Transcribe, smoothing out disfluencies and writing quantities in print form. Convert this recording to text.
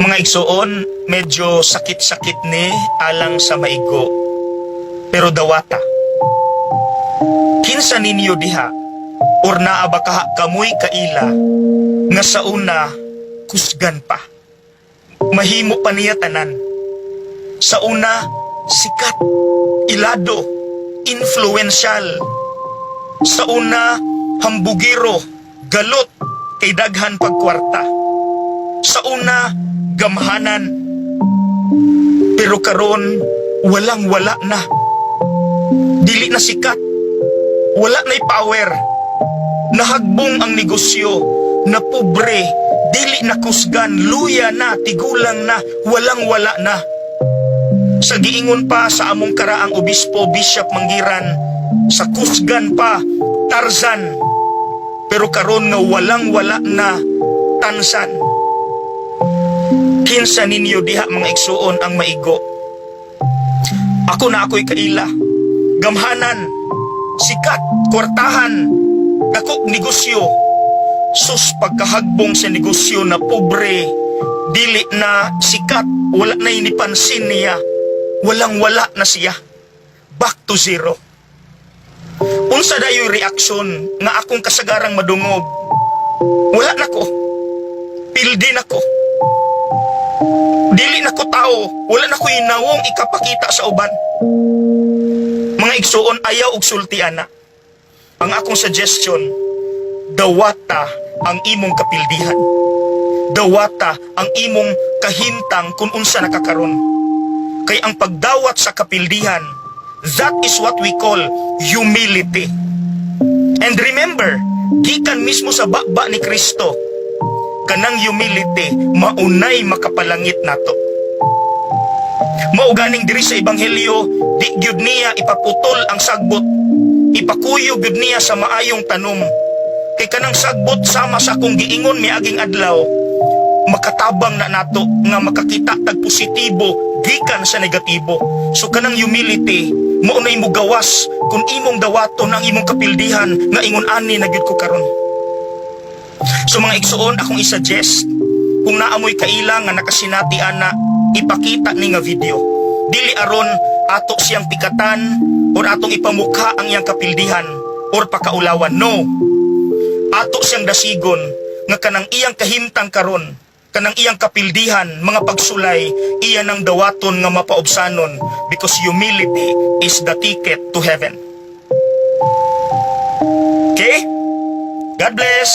Mga igsuon, medyo sakit-sakit ni alang sa maigo. Pero dawata. Kinsa ninyo diha or naa ba kaha kamoy kaila nga sa una kusgan pa? Mahimo pa niya tanan. Sa una, sikat, ilado, influential. Sa una, hambugiro, galot, kay daghan pagkwarta. Sa una, gamhanan. Pero karon walang wala na. Dili na sikat. Wala na'y power. Nahagbong ang negosyo. Na pobre, dili na kusgan, luya na, tigulang na, walang wala na. Sa giingon pa sa among karaang obispo, Bishop Manggiran, sa kusgan pa, Tarzan. Pero karon nga walang wala na, Tansan. Kinsa ninyo diha, mga igsuon, ang maigo? Ako naa ko'y kaila. Gamhanan, sikat, kwartahan, dakog negosyo. Sus, pagkahagbong sa negosyo na pobre, dili na sikat, wala na inipansin niya. Walang wala na siya. Back to zero. Unsa dayo'y reaksyon nga akong kasagarang madungog? "Wala na ko. Pildi na ko. Dili na ko tao. Wala na ko nawong ikapakita sa uban." Mga igsuon, ayaw og sulti ana. Ang akong suggestion, dawata ang imong kapildihan. Dawata ang imong kahimtang kung unsa nakakaron. Kay ang pagdawat sa kapildihan, that is what we call humility. And remember, gikan mismo sa baba ni Kristo, kanang humility, maunay makapalangit nato. Mao ganing diri sa Ebanghelyo, di gyud niya ipaputol ang sagbot. Ipakuyog gyud niya sa maayong tanom. Kay kanang sagbot, sama sa akong giingon miaging adlaw, makatabang na nato nga makakita tag positibo gikan sa negatibo. So kanang humility, mao nay mugawas kung imong dawaton ang imong kapildihan nga ingon ani na gyud ko karon. So mga igsuon, akong i-suggest, kung naa moy kaila nga nakasinati ana, ipakita ni nga video. Dili aron ato siyang pikatan or atong ipamukha ang iyang kapildihan or pakaulawan. No. Ato siyang dasigon nga kanang iyang kahimtang karon, kanang iyang kapildihan, mga pagsulay, iya nang dawaton nga mapaubsanon because humility is the ticket to heaven. Okay? God bless!